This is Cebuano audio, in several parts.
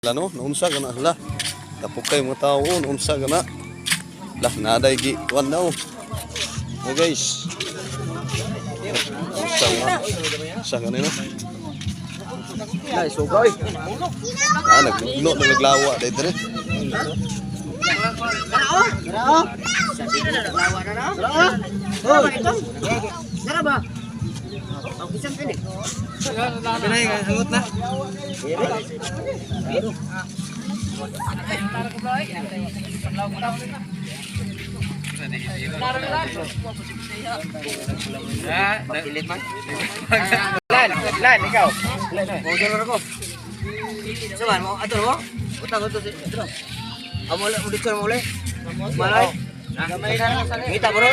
No, naunsa ka na hala. Tapok kay mga tao, oh, naunsa ka na. Lah, naday gi kuan na oh. Oh guys. Unsa nga? Unsa ka na no? Nay, sugay. Ah, nagno na naglawa dai dire. Pinay, hangot na. Pakilit man. Lan, lan, ikaw. Lan, mo dalo ko. Saban mo ato mo? Utang ato si ato. Amo le ulit mo le. Malay. Ngita bro.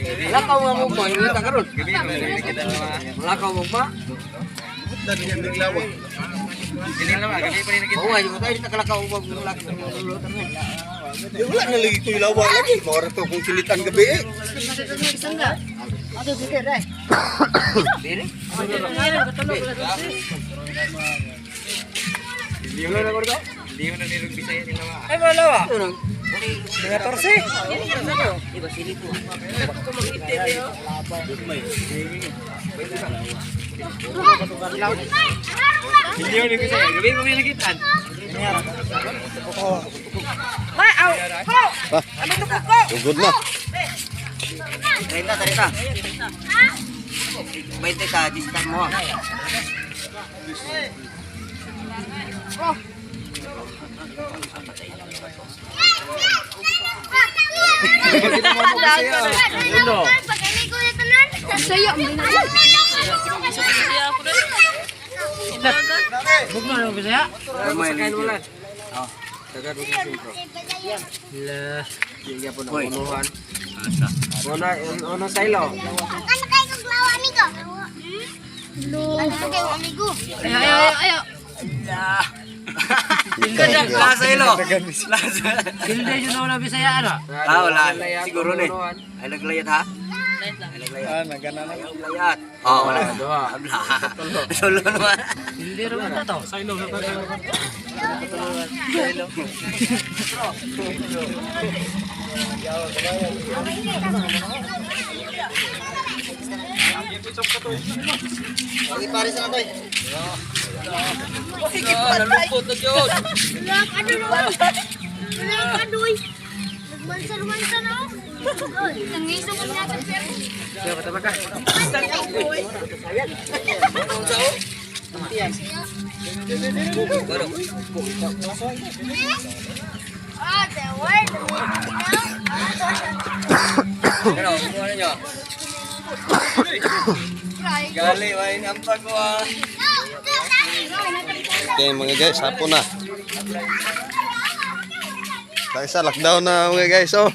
Lakaw nga mo ba? Ngita karon. Lakaw mo ba? Naglawa. Oo, ay mo tayo dito kalakaw mo lakaw. Di wala na lagi ko lawa lagi. Mora to kung silitan gabi eh. Bire? Ay, malawa. Mga torse. Iba sili ko. Ha? Sugod na. 30, 30. 20 sa discount mo. Saya Kamay lang. Oh, tagad mo singko. La. Yung po na unuhan. Una, una sa ilo. Ano kayo kong lawa, amigo? Ano kayo, amigo? Ayo, ayo, ayo. Lasa ilo. Hindi yun na Bisaya ano? Ah, wala. Siguro na eh. Ay, naglayat ha? Ay, naglayat. Ah, nagana na. Naglayat. Oh, wala. Habla. Solo naman. Hindi rin na to. Wala ka doon. Wala ka doon. Nagmansa-mansa na ako. Nangiso ko na sa pera. Ah, the word. Ano, ano nyo? Gali, wain ang pagwa. Okay mga guys, hapon na. Tayo sa lockdown na mga guys oh.